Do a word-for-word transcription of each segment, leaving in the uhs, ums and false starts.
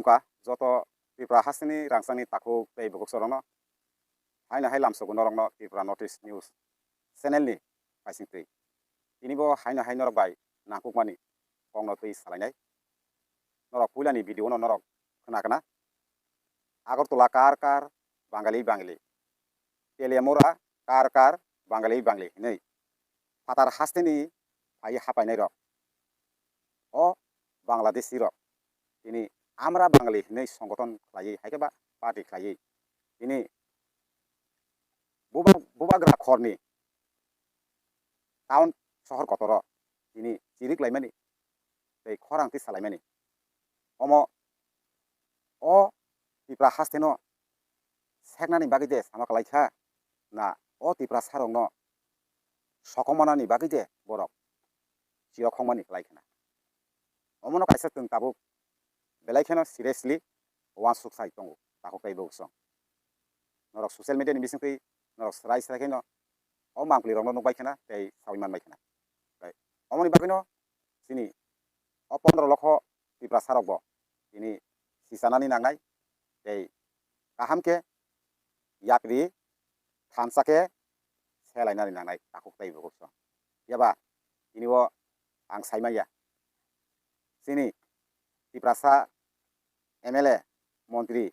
Kha joto Tripura hasteni rangchakni takhuk tei bukhuk chwrairokno, haino hai lamsogo norokno Tripura North East News channel ni paisingtwi. Tini bo haino hai norok bai nangkukmani kokno twi salainai. Norok puilani video no norok khna khna. Agartala kar kar Bangali Bangali. Teliamura kar kar Bangali Bangali hinwi phatar hasteni phaiwi hapainairok. O Bangladeshi rok tini Amra Bangali hinwi songothon khlaiwi hai khe ba party khlaiwi tini buba-, bubagra khorni town sohor kotoro tini chirik laimani tei khorang twi salaimani. Omo o Tipra hasteno seknani bagwi je sama kalaikha na o Tiprasarokno sokomornani bagwi je borok chirok hongmani kalaikha na. Omono kaisa chwng tabuk belai kheno seriously uansuk sai tongo takhuk tei bukhuk chwng. Norok social media ni bisingtwi norok srai srai kheno o mangpli rokno nukbai khana tei sawi manbai khana. Tei omoni bagwino chini o pondro lokho Tiprasarokbo tini sichanani nangnai tei kaham khe yapri thansa khe selainani nangnai takhuk tei bukhuk chwng. Phiya ba tini o ang sai manya chini Tiprasa M L A, montri,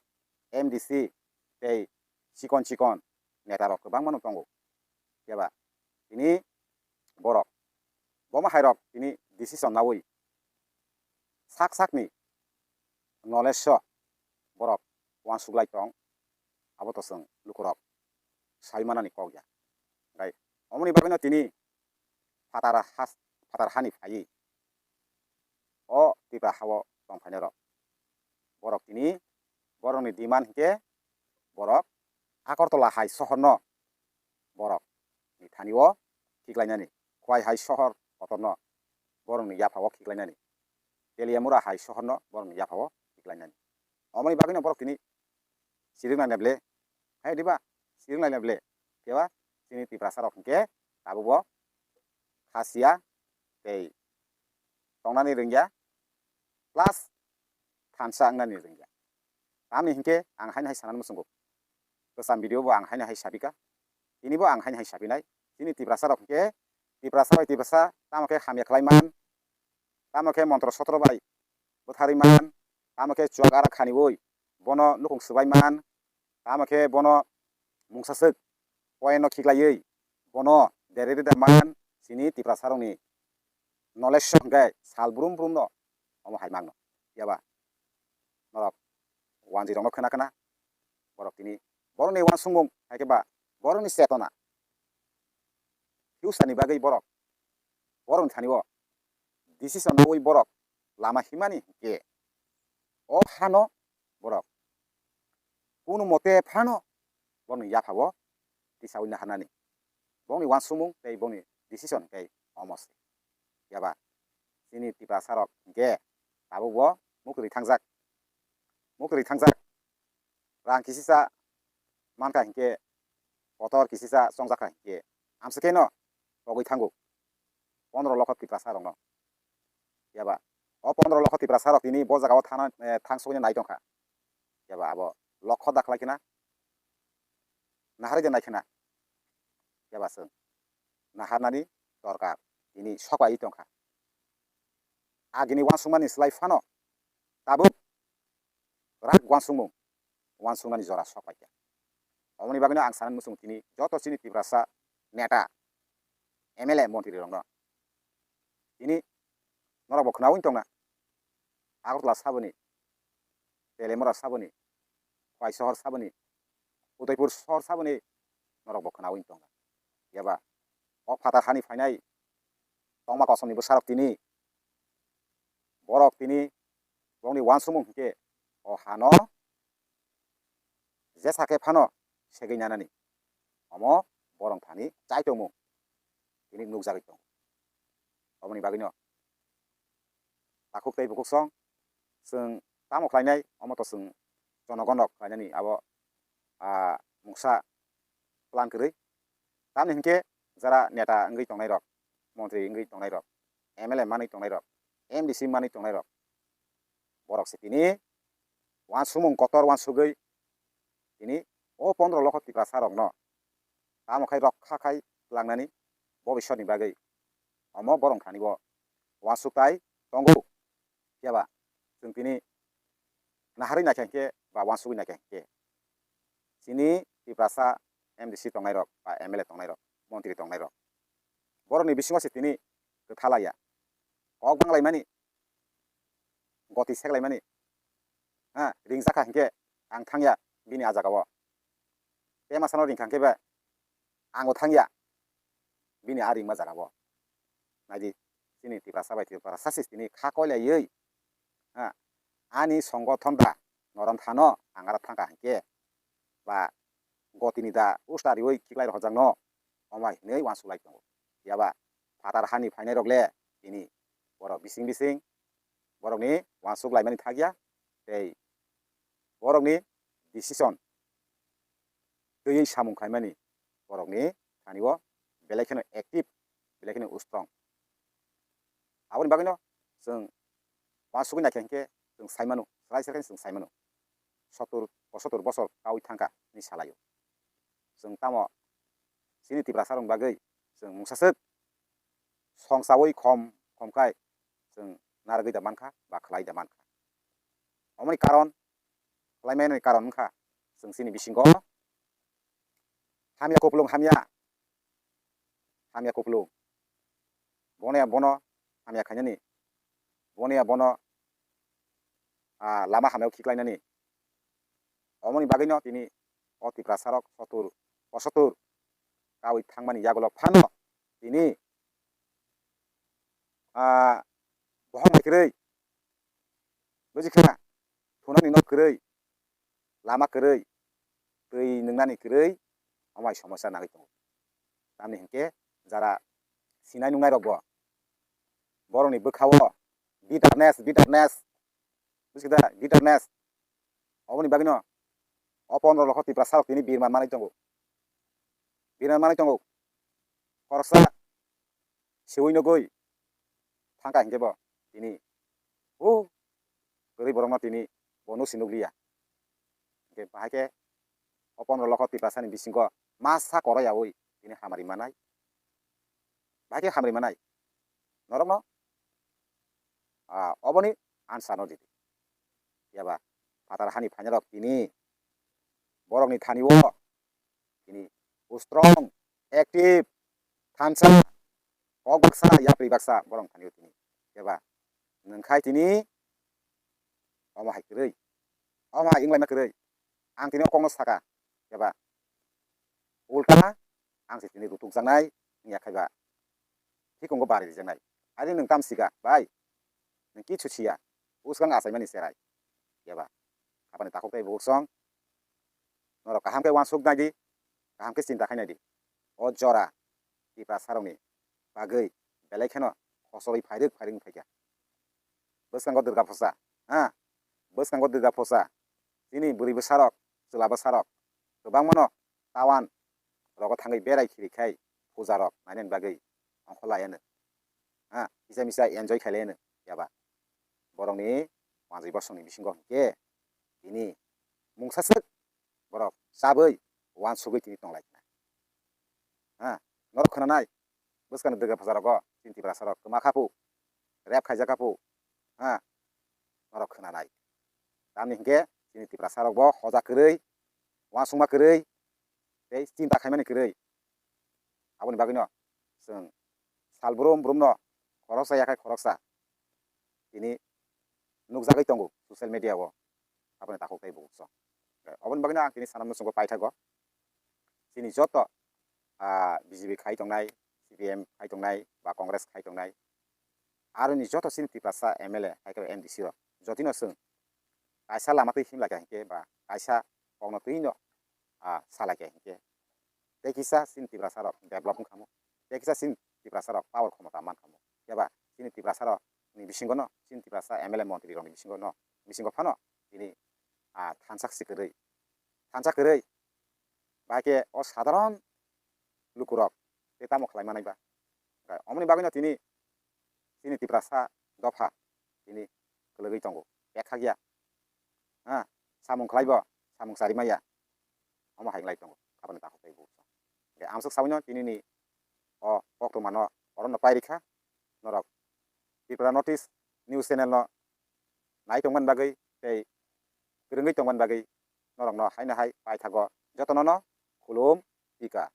M D C tei chikon chikon neta rok kwbangma no tongo. Phiya ba tini borok bo ma hai rok tini decision naui sak sak ni knowledge o borok uansuk lai tong, abo to chwng lukurok sai manani kok ya. Gai omoni bagwino tini phatar has-, phatar hani phaiwi o Tipra hao tongphainairok. Borok tini borokni demand hinkhe borok Agartala hai sohorno borokni thani o khiklainani, Khwai hai sohor kotorno borokni yapha o khiklainani, Teliamura hai sohorno borokni yapha o khiklainani. Omoni bagwino borok tini siriknai na ble, hai diba? Siriknai na ble. Phiya ba chini Tiprasa rok hinkhe tabuk bo khasiya tei tongnani rwngya plus thansa wngnani rwngya. Tamni hinkhe ang haino hai sanani muchungo. Kwcham video bo ang haino hai sapika. Tini bo ang haino hai sapinai. Chini Tiprasa rok hinkhe Tiprasa bai Tiprasa tamo khe hamya khlai man. Tamo khe montro sotro bai bwtharwi man, tamo khe chuak ara khaniui bono nukhung swbai man, tamo khe bono mungsa swk poino khiklaiwi bono deri rida man, chini Tiprasarokni knowledge hwnkhe sal brum brumno omo hai mangno. Phiya ba norok wanjwi rokno khna khna borok tini borokni uansukmung hai khe ba borokni chetona future ni bagwi borok borokni thani o decision naui borok lama himani hinkhe o hano borok kunu mote phano borokni yapha o tisaui naharnani. Bongni uansukmung tei bongni decision hinkhe omo se. Phiya ba chini Tiprasa rok hinkhe tabuk bo mukri thangjak. Mukri thangjak. Rang kisisa mankha hinkhe, kotor kisisa chongjakha hinkhe, amswkheno pogwi thango pondro lokho Tiprasa rokno. Phiya ba o pondro lokho Tiprasa rok tini bo jaga o thana, eh, thang sogwino nai tongkha. Phiya ba abo lokho da khlai khna, naharwi de nai khna. Phiya ba chwng naharnani dorkar tini sok bai tongkha. Agini uansukmani slai phano tabuk rak uansukmung, uansuknani jora sok paikha. Oboni bagwino ang sanani muchung tini joto chini Tiprasa neta, M L A, montri rokno tini norok bo khnaui tongna, Agartala saboni, Teliamura saboni, Khwai sohor saboni, Udaipur sohor saboni norok bo khnaui tongna. Phiya ba o phatar hani phainai tongma kosomni bwsarok tini, borok tini bongni uansukmung hinkhe o hano jesa khe phano segwi nanani, omo borok thani chai tongmung tini nukjagwi tongo. Oboni bagwino takhuk tei bukhuk song chwng tamo khlainai, omo to chwng jonogon rok khlainani abo, ah, mungsa plan kwrwi. Tamni hinkhe jara neta wngwi tongnai rok, montri wngwi tongnai rok, M L A manwi tongnai rok, M D C manwi tongnai rok, borok se tini uansukmung kotor uansugwi tini o pondro lokho Tiprasa rokno tamo khai rokha khai tlangnani bobiswtni bagwi omo borok thani bo uansuk tai tongo. Phiya ba chwng tini naharwi naikha hinkhe ba uansugwi naikha hinkhe chini Tiprasa M D C tongnai rok ba M L A tongnai rok, montri tongnai rok, borokni bisingo se tini kwtha laiya, kok bang laimani, goti sek laimani, ha, ringjak kha hinkhe ang thangya bini a jagao, tei masano ringkha hinkhe ba ango thangya bini a ringma jagao. Naidi, chini Tiprasa bai Tiprasa se tini kha koilaiwi, ha, ani songothon da norom thano ang aro thangkha hinkhe ba gotini da usta riwi khiklai rohorjakno omo hai hinwi uansuk lai tongo. Phiya ba phatar hani phainai rok le tini borok bising bising borokni uansuk laimani thakya tei borokni decision twiwi samung khaimani borokni thani o belai kheno active, belai kheno strong. Aboni bagwino chwng uansugwi naikha hinkhe chwng sai mano, swrai swrai chwng sai mano, sottur, pochottor bosor kaui thangkha hinwi salaio. Chwng tamo chini Tiprasa rokni bagwi chwng mungsa swk songchaui khom khom khai chwng narwgwi da mankha ba khlai da mankha. Omoni karon, khlaimaini karon wngkha chwng chini bisingo hamya kupulung hamya, hamya kupulung, bono ya bono hamya khainani, bono ya bono, ah, lama hamyao khiklainani. Omoni bagwino tini o Tiprasa rok sotur, posotur kaui thangmani yagulo phano tini, ah, bohong hai kwrwi, buji kha, thunani nok kwrwi, lama kwrwi, twi nwngnani kwrwi, omo hai somosya nangwi tongo. Tamni hinkhe jara sinai nungnai rokbo borokni bwkhao bitterness, bitterness, buji kha da, bitterness. Oboni bagwino o pondro lokho Tiprasa rok tini birman manwi tongo, birman manwi tongo. Khoroksa siwi nugwi thangkha hinkhe bo tini o kwrwi borokno tini bo nusi nukliya. Hinkhe bahai khe o pondro lokho Tiprasani bisingo masa koroyaui tini hamari manai, bahai khe hamari manai norokno, ah, oboni answer no ridi. Phiya ba phatar hani phainairok tini borokni thani o tini strong, active, thansa, kok baksa, yapri baksa borok thani o tini. Phiya ba nwng khai tini omo hai kwrwi, omo hai wnglaima kwrwi, ang tini o kokno saka, phiya ba ulta ang se tini rutukjaknai wngya khai ba thikungo bari rijaknai. Ari nwng tam sika bai, nwng kichu siya, bwskang achaimani cherai, phiya ba khapani takhuk tei bukhuk song. Norok kaham khe uansuk nai di, kaham khe chinta khai nai di. O jora Tiprasa rokni bagwi belai kheno khochorwi phairwk phairwk wng phaikha. Bwskango Durga Puja, ha? Bwskango Durga Puja, chini bwrwi bwsarok, chwla bwsarok kwbangmano tawan rogo thangwi berai khiri khai puja rok nainani bagwi ongkho laiano. Ha, kisa misa enjoy khailaiano, phiya ba borokni manjwi bosongni bisingo hinkhe tini mungsa swk borok chabwi uansugwi tini tonglai khna. Ha, norok khwnanai, bwskangni Durga Puja rogo chini Tiprasa rok kwma kha phu, rep khaijak kha phu, ha, norok khwnanai. Tamni hinkhe chini Tiprasa rok bo hoja kwrwi, uansukma kwrwi, tei chinta khaimani kwrwi. Aboni bagwino chwng sal brum brumno khoroksa yakhai khoroksa tini nukjagwi tongo social media o, aboni takhuk tei bukhuk song. Oboni bagwino ang tini sanamno chwngbo paithago. Chini joto, ah, B J P khai tongnai, C P M khai tongnai, ba Congress khai tongnai, aroni joto chini Tiprasa M L A hai khe M D C rok jotino chwng kaisa lama twi himlai kha hinkhe ba kaisa kokno twino, ah, salai kha hinkhe tei kisa chini Tiprasa rok develop wngkha mo, tei kisa chini Tiprasa rok power khomota mankha mo, phiya ba chini Tiprasa rok ni bisingo no chini Tiprasa M L A montri rok ni bisingo no, bisingo phano tini, ah, thansa si kwrwi, thansa kwrwi, bahai khe o sadharon lukurok tei tamo khlai manai ba. Omoni bagwino tini chini Tiprasa dopha tini kwlwgwi tongo, pekhakya. Ha, samung khlaibo samung chari maya. Omo hai wng lai tongo aboni takhuk tei bukhuk. Hwnkhe amswk saui no tini ni o koktwma no oro no pai rikha norok Tripura North East News Channel no nai tongmani bagwi tei kwrwngwi tongmani bagwi norok no haino hai paithago jotono no khulum pika.